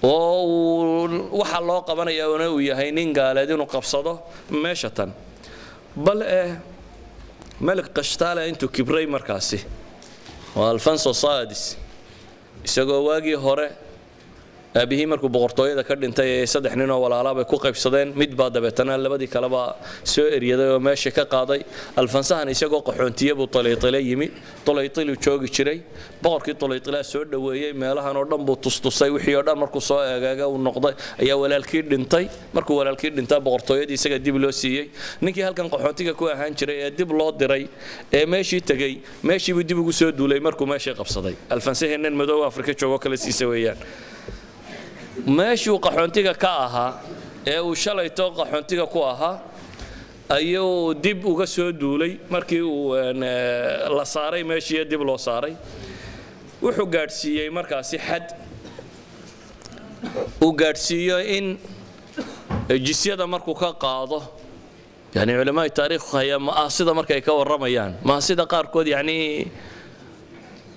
Oo uu waxa loo qabanaya uu yahay nin gaaleed inuu qabsado meesha tan. Bal Malik Qashtaale intuu kibray markaasi, waa Alfonso Sadis, isagoo waagii hore aabihii markuu boqortooyada ka dhintay ee saddex nin oo walaalaa bay ku qaybsadeen, mid baa dabeetana labadii kaleba soo eryaday oo meesha ka qaaday. Alfansahan isagoo qaxoontiye buu Tulaytile yimi. Tulaytiluu joogi jiray. Boqorkii Tulaytilaa soo dhoweeyey, meelahan oo dhan buu tustusay. Wixii oo dhan markuu soo eegeega uu noqday ayaa walaalkii dhintay. Markuu walaalkii dhintaa, boqortooyadii isaga dib loo siiyey. Ninkii halkan qaxoontiga ku ahaan jiray ee dib loo diray ee meeshii tegey, meeshiibuu dib ugu soo duulay. Markuu meeshii qabsaday, Alfansahii nin madow Afrika joogo kale siisa weeyaan, meeshuu qaxoontiga ka ahaa ee uu shalayto qaxoontiga ku ahaa ayuu dib uga soo duulay. Markii uu la saaray meeshii dib loo saaray, wuxuu gaadhsiiyey markaasi xad uu gaadhsiiyo in jisyada markuu ka qaado. Yani culamada taariikh haya maasida markay ka warramayaan, maasida qaarkood, yani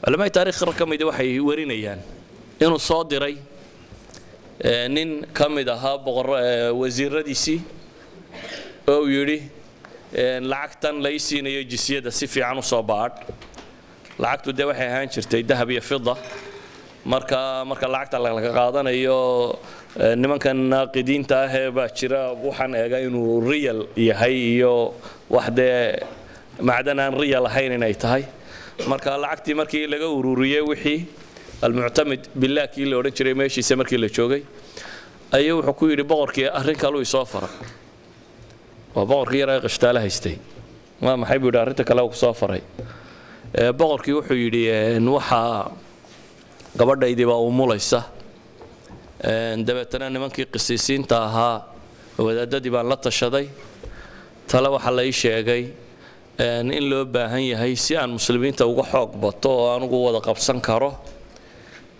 culamada taariikh ka mid waxay warinayaan inuu soo diray nin ka mid ahaa boqor wasiiradiisii oo uu yidhi: "Lacagtan lay siinayo jisyada si fiican u soo baadh." Lacagtu dee waxay ahaan jirtay dahab iyo fida. Marka lacagta laga qaadanayo, nimankan naaqidiinta ah ee baa jira, waxaan eega inuu real yahay iyo wax dee macdan aan real ahayn inay tahay. Marka lacagtii markii laga ururiyey wixii, Almuctamid Billah kii la odhan jiray meeshiisa markii la joogay ayuu wuxuu ku yidhi: "Boqorkii arrin kaluu isoo faray." Waa boqorkii yaraa Qishtaale haystay. "Waa maxay?" buu yidhi. "Arrinta kale uu kusoo faray?" Boqorkii wuxuu yidhi: "Waxaa gabadhaydii baa umulaysa. Dabeetana nimankii qisiisiinta ahaa, wadaadadii baan la tashaday. Tale waxaa la ii sheegay in loo baahan yahay, si aan muslimiinta uga xoog bato oo anugu wada qabsan karo,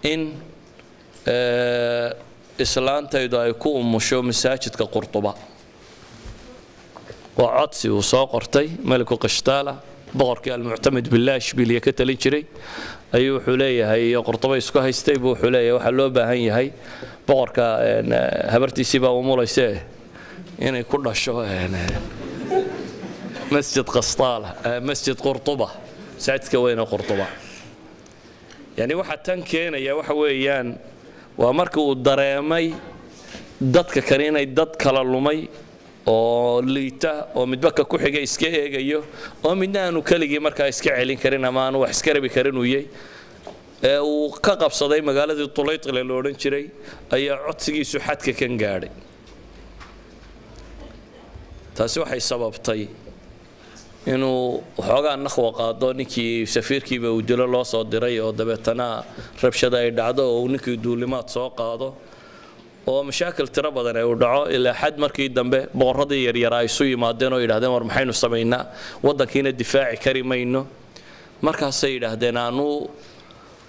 in islaantaydu ay ku umusho masaajidka Qurtuba." Waa codsi uu soo qortay Meliku Qishtaala. Boqorkii Almuctamid Billah Ishbiliya ka talin jiray ayuu wuxuu leeyahay, iyo Qurtuba isku haystay buu wuxuu leeyahay: "Waxaa loo baahan yahay, boqorka habartiisii baa umulayse, inay ku dhasho Masjid Qastaala, Masjid Qurtuba, masaajidka weyne Qurtuba." Yani waxa tan keenaya waxa weeyaan waa markii uu dareemay dadka kale inay dad kala lumay oo liita oo midba ka ku xiga iska eegayo, oo midna aanu keligii markaa iska celin karin ama aanu wax iska rabi karin uu yahay, ee uu ka qabsaday magaaladii Tulaytile la odhan jiray, ayaa codsigiisu xadka kan gaadhay. Taasi waxay sababtay inuu waxoogaa nakhwa qaado, ninkii safiirkiiba uu dilo loo soo diray, oo dabeetana rabshada ay dhacdo, oo uu ninkii duulimaad soo qaado, oo mashaakil tiro badan ay u dhaco, ilaa xad markii dambe boqorradii yaryaraa ay isu yimaadeen oo yidhahdeen: "War maxaynu samaynaa? Waddankiina difaaci kari mayno." Markaasay yidhaahdeen: "Aanu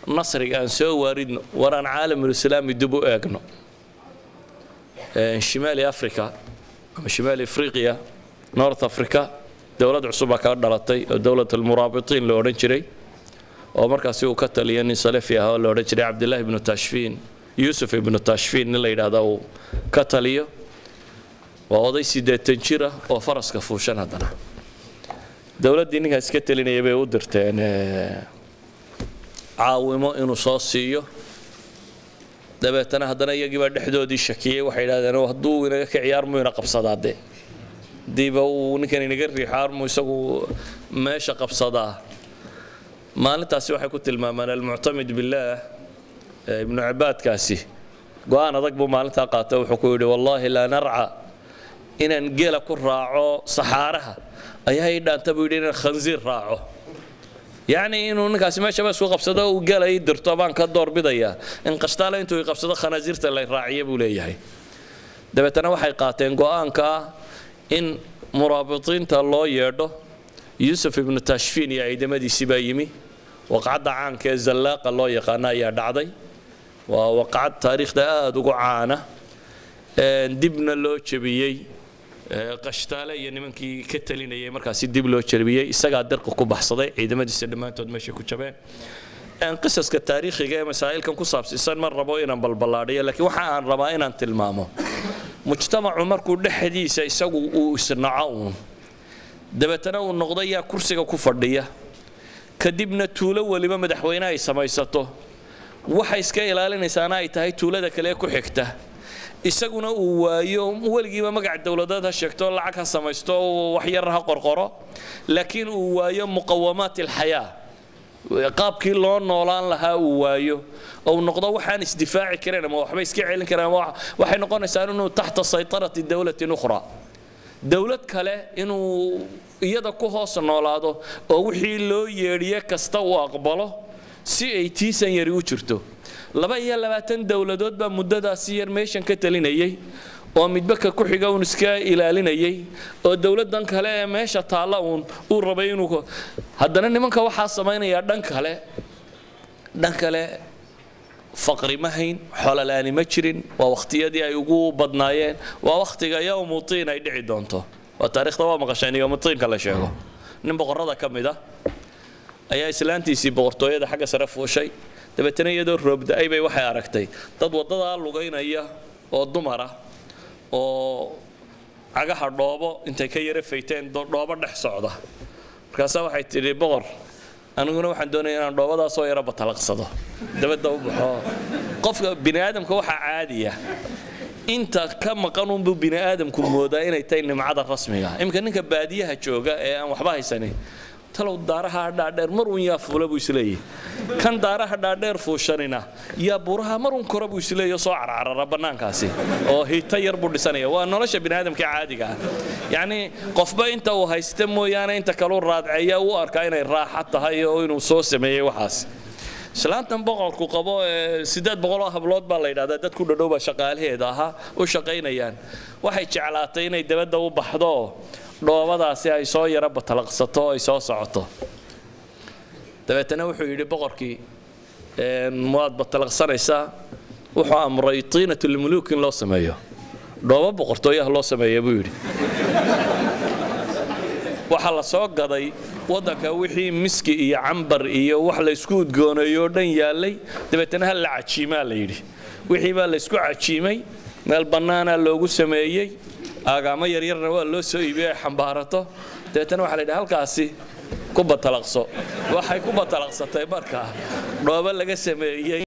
nasriga aan soo waaridno, war aan caalamulislaami dib u eegno." Shimaali Africa ama Shimaali Afriqiya, North Africa, dowlad cusub baa ka dhalatay oo Dowlad Almuraabitiin la odhan jiray, oo markaasi uu ka taliya nin salafi ah oo la odhan jiray Cabdillahi ibnu Tashfiin, Yuusuf ibnu Tashfiin nin la yidhaahda uu ka taliyo. Waa oday 80 jir ah oo faraska fuushan. Haddana dowladdii ninkaas ka talinaya bay u dirteen caawimo inuu soo siiyo. Dabeetana haddana iyagii baa dhexdoodii shakiyey. Waxay yidhahdeen: "Hadduu inaga ka ciyaarmuu ina qabsadaa dee, hadiiba uu ninkan inaga riixo, armuu isagu meesha qabsadaa." Maalintaasi waxay ku tilmaamaan Almuctamid Billaah Ibnu Cibaadkaasi go'aan adag buu maalintaa qaatay. Wuxuu ku yidhi: "Wallaahi laa narca, inaan geela ku raaco saxaaraha ayaa ii dhaanta," buu yidhi, "inaan khansiir raaco. Yacni inuu ninkaasi meeshaba isku qabsado uu geela ii dirto baan ka doorbidayaa in Qashtaale intuu i qabsado khanaasiirta la raaciyo," buu leeyahay. Dabeetana waxay qaateen go'aanka ah in muraabitiinta loo yeedho. Yuusuf ibnu Tashfiin iyo ciidamadiisii baa yimi. Waqcadda caanka ee Zallaaqa loo yaqaano ayaa dhacday. Waa waqcad taariikhda aada ugu caana, dibna loo jebiyey Qashtaale iyo nimankii ka talinayay. Markaasi dib loo jebiyey, isagaa dirqa ku baxsaday, ciidamadiisa dhammaantood meeshay ku jabeen. Qisaska taariikhiga ee masaa'ilkan ku saabsiisan ma rabo inaan balballaadhiyo, laakiin waxa aan rabaa inaan tilmaamo mujtamacu markuu dhexdiisa isagu uu isnaco uun, dabeetana uu noqdo yaa kursiga ku fadhiya, kadibna tuulo weliba madaxweyne ay samaysato, waxa iska ilaalinaysaana ay tahay tuulada kale ee ku xigta, isaguna uu waayo weligiiba magac dowladeed ha sheegto, lacag ha samaysto, wax yar ha qorqoro, laakiin uu waayo muqawamaat alxayaa, qaabkii loo noolaan lahaa uu waayo, oo uu noqdo waxaan isdifaaci karin ama waxba iska celin karin, ama waxay noqonaysaa inuu taxta saytarati dowlatin ukhra, dowlad kale inuu iyada ku hoos noolaado oo wixii loo yeedhiye kasta uu aqbalo si ay tiisan yari u jirto. 22 dowladood baa muddadaasi yar meeshan ka talinayay oo midba ka ku xiga uun iska ilaalinayay, oo dowladdan kale ee meesha taalla uun uu rabay inuu haddana nimanka waxaa samaynayaa. Dhan kale faqri ma hayn, xololaani ma jirin, waa wakhtiyadii ay ugu badnaayeen, waa wakhtiga yowmu tiin ay dhici doonto. Waa taariikhda waa maqasheen yowmu tiinka la sheego. Nin boqorrada ka mid ah ayaa islaantiisii boqortooyada xagga sare fuushay, dabeetana iyadoo roob da'ay bay waxay aragtay dad waddadaa lugaynaya oo dumar ah oo cagaha dhoobo intay ka yara fayteen dhoobo dhex socda. Markaasaa waxay tidhi, "Boqor, aniguna waxaan doonaya inaan dhoobadaasoo yara batalaqsado, dabadda u baxo." Qofka bini aadamka waxaa caadiya inta ka maqan unbuu bini aadamku moodaa inay tahay nimcada rasmiga. Iminka ninka baadiyaha jooga ee aan waxba haysanin, talow daaraha dhaadheer mar uun yaa fuula buu isleeyahy. Kan daaraha dhaadheer fuushanina yaa buuraha mar uun kora buu isleeyahy, soo carcarara bannaankaasi oo hita yar buu dhisanaya. Waa nolosha bini aadamka caadiga ah, yacni qofba inta uu haysta mooyaane inta kaleu raadceeya u arkaa inay raaxa tahay oo inuu soo sameeyey waxaas. Islaantan boqorku qabo ee 800 oo hablood baa la yidhahdaa dad ku dhadhow baa shaqaalaheeda ahaa u shaqaynayaan, waxay jeclaatay inay dabadda u baxdo, dhoobadaasi ay soo yara batalaqsato oo ay soo socoto. Dabeetana wuxuu yidhi boqorkii, "Waad batalaqsanaysaa." Wuxuu amray tiinatulmuluuk in loo sameeyo, dhoobo boqortooyaha loo sameeya buu yidhi. Waxaa la soo gaday waddanka wixii miski iyo cambar iyo wax la isku udgooneeyo oo dhan yaallay. Dabeetana hal la cajiimaa la yidhi. Wixii baa la isku cajiimay, meel bannaana loogu sameeyey, aagaamo yaryarna waa loo soo iibiyey ay xambaarato. Dabeetana waxaa la yidhi, "Halkaasi ku batalaqso." Waxay ku batalaqsatay markaa dhoobo laga sameeyey.